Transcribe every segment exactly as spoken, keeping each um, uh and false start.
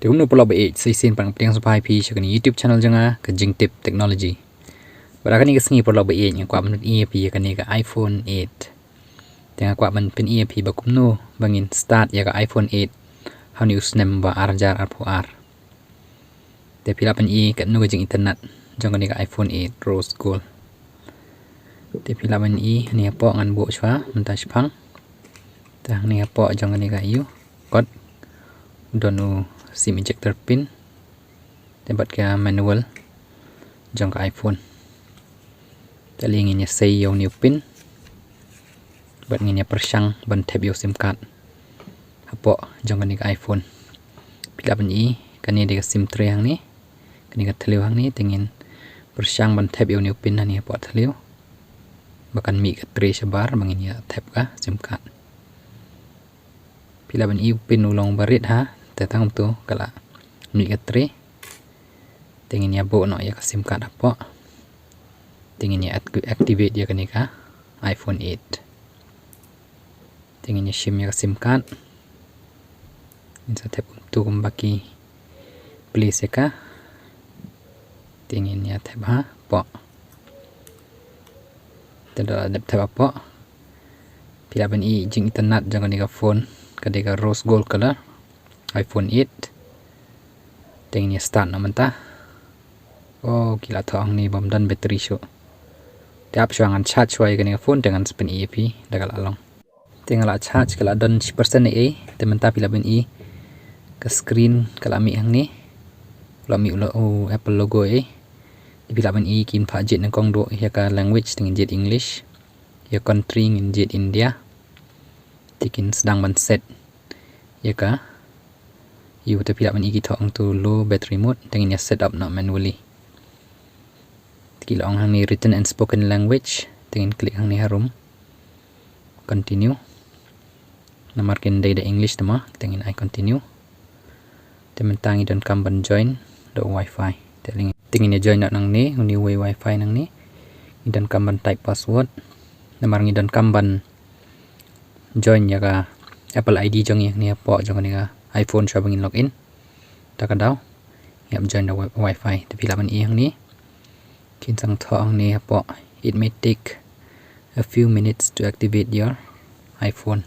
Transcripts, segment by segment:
Te kumno paralok ba ïeit, sa shisien pat nga pdiang sngewbha ïa phi sha kane ka YouTube channel jong nga, ka Jingtip Technology. Bad ha kane ka sngi paralok ba ïeit, nga kwah ban pyni ïa phi ïa kane ka iPhone eight. Te nga kwah ban pyni ïa phi ba kumno ba ngin start ïa ka iPhone eight ha une u snem ba ar hajar arphew ar. Te phi lah ban i katno ka jingitynnad jong kane ka iPhone eight Rose Gold. Te phi lah ban i hangne hapoh, ngan buh shuwa mynta shaphang. Te hangne hapoh jong kane ka, ïoh, kot, don u sim ejector pin. Te bad ka manual jong ka iPhone. Te lei ngin ïa sei ïa une u pin. Bad ngin ïa pyrshang ban thep ïa u sim card hapoh jong kane ka iPhone. Phi lah ban i, kane dei ka sim tray hangne, kane ka thliew hangne, te ngin pyrshang ban thep ïa une u pin hangne hapoh thliew, ba kan mih ka tray shabar ba ngin ïa thep ka sim card. Phi lah ban i u pin u long ba rit ha, te tang kumto ka la mih ka tray. Te ngin ïa buh noh ïa ka sim card hapoh. Te ngin ïa act-, activate ïa kane ka iPhone eight. Te ngin ïa shim ïa ka sim card. Ngin sa thep kumto kumba ki place ïa ka. Te ngin ïa thep hapoh. Te da la dep thep hapoh, phi lah ban i jingitynnad jong kane ka phone, ka dei ka rose gold color, iPhone eight. Te ngin ïa start noh mynta. Oh, ki la thoh hangne bym don battery shuh. Te ap shuwa ngan charge shuwa ïa kane ka phone, te ngan sa pyni ïa phi da ka la long. Te nga la charge, ka la don shi percent ei ei. Te mynta phi lah ban i ka screen ka la mih hangne. La mih u lo-, u Apple logo ei. Te phi lah ban i kin phah jied nyngkong duh ïa ka language, te ngin jied English. Ïa country ngin jied India. Te kin sdang ban set ïa ka. Ïoh, te phi lah ban i ki thoh hangto low battery mode, te ngin ïa set up noh manually. Te ki la ong hangne written and spoken language, te ngin click hangne harum. Continue. Namar kin dei da English te ma, te ngin ai continue. Te mynta ngi donkam ban join da u wifi. Te ngin, te ngin ïa join noh nangne, une uwei u wifi nangne. Ngi donkam ban type password. Namar ngi donkam ban join ïa ka Apple I D jong ngi hangne hapoh jong kane ka iPhone shuwa ba ngin log in. Ta ka daw ngi hap join da wi-, wifi. Te phi lah ban i hangne. Kin sa thoh hangne hapoh, "It may take a few minutes to activate your iPhone."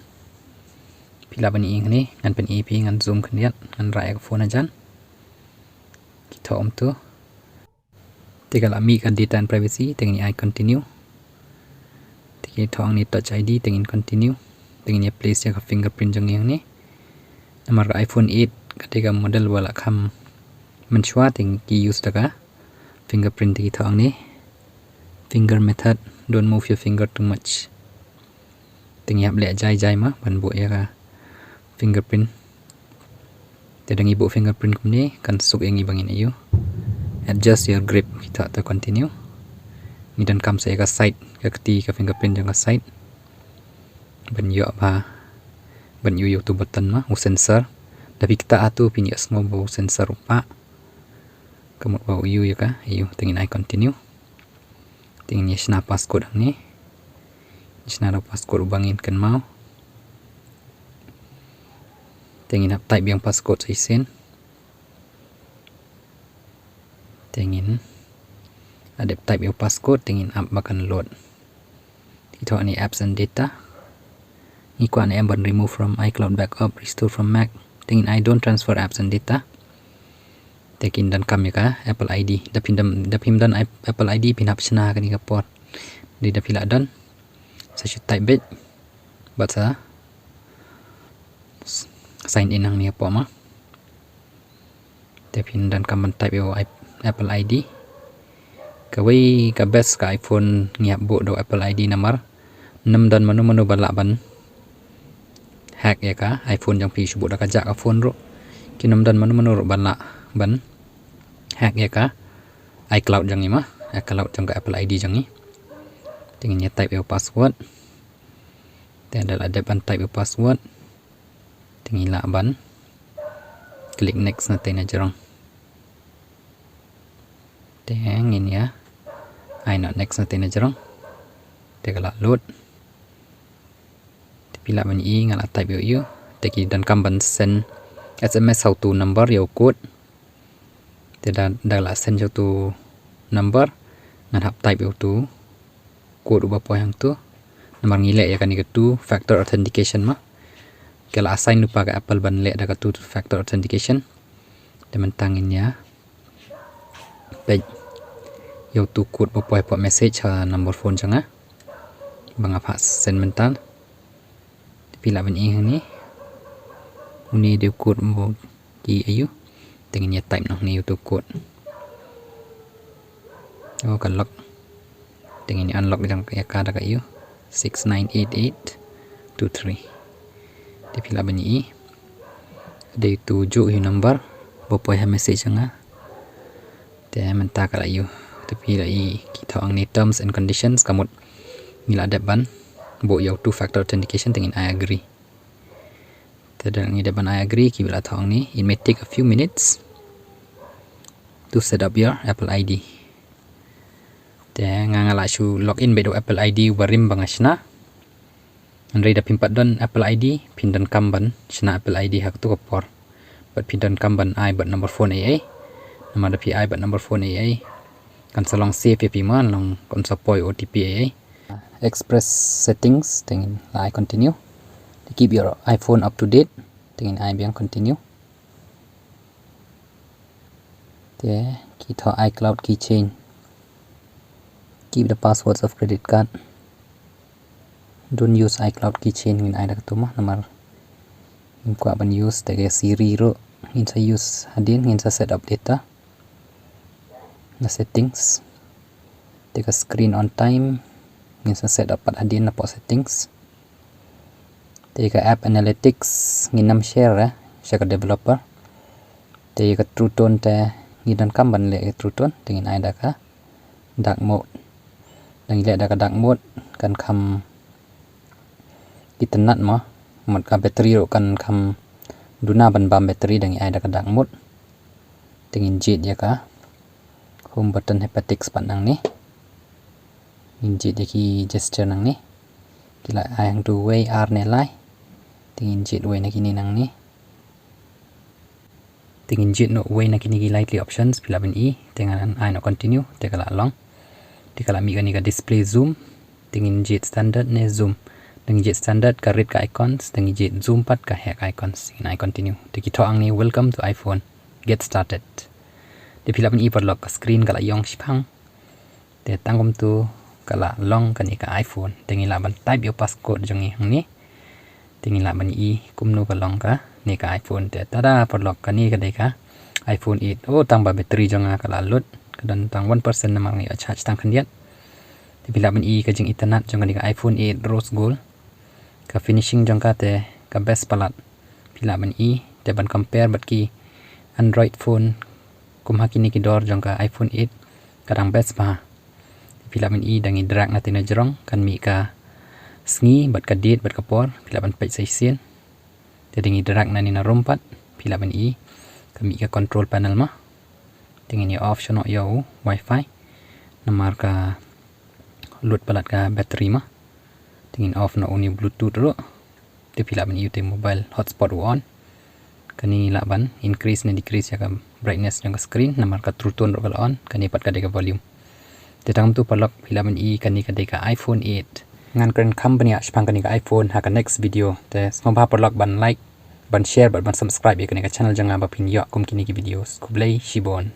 Phi lah ban i hangne, ngan pyni ïa phi, ngan zoom khyndiat, ngan rah ïa ka phone hajan. Ki thoh kumto. Te ka la mih ka data and privacy, te ngin ai continue. Te ki thoh hangne touch I D, te ngin continue. Te ngin ïa place ïa ka fingerprint jong ngi hangne. Namar ka iPhone eight ka dei ka model ba la kham mynshuwa, te ki use da ka fingerprint, te ki thoh hangne, "Finger method, don't move your finger too much." Te ngi hap leh jai jai ma ban buh ïa ka fingerprint. Te da ngi buh fingerprint kumne kan suk ïa ngi ba ngin ïoh adjust your grip. Ki thoh to continue. Ngi donkam sa ïa ka side, ka kti ka fingerprint jong ka side. Ban ïoh ba, ban ïoh ïa uto u button ma, u sensor. Da phi ktah hato phin ïohsngew ba u sensor u pah. Ka mut ba u ïoh ïa ka, ïoh, te ngin ai continue. Te ngin ïa shna passcode hangne. Shna da u passcode uba ngin kynmaw. Te ngin hap type biang passcode sa shisien. Te ngin la dep type ïa u passcode, te ngin ap ba kan load. Te ki thoh hangne apps and data. Ngi kwah ne em ban remove from iCloud backup, restore from Mac. Te ngin ai don't transfer apps and data. Te kin donkam ïa ka Apple I D. Da phim don, da phim don Apple I D phin hap shna kane ka por. Dei da phi la don, sa shu type beit bad sa sign in hangne hapoh ma. Te phin donkam ban type ïa u Apple I D. Kawei ka best ka iPhone ngi hap buh da u Apple I D namar ym don mano mano ba lah ban hack ïa ka iPhone jong phi, shu buh da ka jaka phone ruh. Kin ym don mano mano ruh ba lah ban hack ïa ka iCloud jong ngi ma, iCloud jong ka Apple I D jong ngi. Te ngin ïa type ïa u password. Te da la dep ban type ïa u password, te ngi lah ban click next na tei na jrong. Te ngin ïa ai noh next na tei na jrong. Te ka la load. Te phi lah ban i nga la type ïa u, te ki donkam ban send S M S ha utu number ïa u code. Te da, da la send ïa utu number, ngan hap type ïa utu code uba poi hangtu. Namar ngi leh ïa kane ka two factor authentication ma. Ka la assign lypa ka Apple ban leh da ka two factor authentication. Te mynta ngin ïa peit ïa utu code ba poi hapoh message ha number phone jong nga ba nga phah send mynta. Te phi lah ban i hangne. Une u dei u code ba ki ïa u. Te ngin ïa type noh hangne utu u code. Oh, ka lock. Te ngin ïa unlock ïa ka da ka ïa u six nine eight eight two three. Te phi lah ban i. Dei utu u juh ïa u number ba poi ha message jong nga. Te mynta ka la ïa u. Te phi lah i, ki thoh hangne terms and conditions, ka mut ngi la dep ban buh ïa u two factor authentication, te ngin ai agree. Te da ngi dep ban ai agree, ki la thoh hangne, it may take a few minutes to set up your Apple I D. Te nga, nga la shu log in beit da u Apple I D uba rim ba nga shna. Hynrei da phim pat don Apple I D, phin donkam ban shna Apple I D ha katu ka por. Bad phin donkam ban ai bad number phone ei ei. Namar da phi ai bad number phone ei ei, kan sa long safe ïa phi ma, long kan sa poi O T P ei ei. Express settings, te ngin ai continue. To keep your iPhone up to date, te ngin ai biang continue. Te ki thoh iCloud keychain. Keep the passwords of credit card. Don't use iCloud keychain, ngin ai da katu ma, namar ngim kwah ban use. Te ka Siri ruh ngin sa use hadien, ngin sa set up later. Na settings. Te ka screen on time ngin sa set up pat hadien napoh settings. Te ka app analytics ngin ym share eh sha ka developer. Te ka true tone te ngi donkam ban leh ka true tone, te ngin ai da ka dark mode. Da ngi leh da ka dark mode kan kham itynnad ma, mut ka battery ruh kan kham duna ban bam battery da ngi ai da ka dark mode. Te ngin jied ïa ka home button haptics pat nangne. Ngin jied ïa ki gesture nangne. Ki la ai hangtu wei, ar ne lai. Te ngin jied wei na kine nangne. Te ngin jied noh wei na kine ki likely options, phi lah ban i. Te ngan ai noh continue, te ka la long. Te ka la mih kane ka display zoom. Te ngin jied standard ne zoom. Da ngi jied standard ka rit ka icons, da ngi jied zoom pat ka heh ka icons. Ngin ai continue. Te ki thoh hangne welcome to iPhone. Get started. Te phi lah ban i paralok ka screen ka la ïong shiphang. Te tang kumtu ka la long kane ka iPhone. Te ngi lah ban type ïa u passcode jong ngi hangne. Te ngi lah ban i kumno ka long kane ka iPhone. Te tada paralok, kane ka dei ka iPhone eight. Oh, tang ba battery jong nga ka la lut. Ka don tang one percent namar nga ïoh charge tang khyndiat. Te phi lah ban i ka jingitynnad jong kane ka iPhone eight rose gold. Ka finishing jong ka te ka best palat. Phi lah ban i, te ban compare bad ki Android phone kum ha kine ki dor jong ka iPhone eight, ka dang best bha. Phi lah ban i, da ngi drag na te na jrong, kan mih ka sngi bad ka date bad ka por. Phi lah ban peit sa shisien. Te da ngi drag na ne na rum pat, phi lah ban i, ka mih ka control panel ma. Te ngin ïa off shuh noh ïa u wifi namar ka lut palat ka battery ma. Te ngin off noh une u Bluetooth ruh. Te phi lah ban i, u te mobile hotspot u on. Kane lah ban increase ne decrease ïa ka brightness jong ka screen namar ka true tone ruh ka la on. Kane pat ka dei ka volume. Te tang kumtu paralok, phi lah ban i, kane ka dei ka iPhone eight. Ngan kren kham bniah shaphang kane ka iPhone ha ka next video. Te sngewbha paralok ban like, ban share bad ban subscribe ïa kane ka channel jong nga ba phin ïoh kum kine ki videos. Khublei shibun.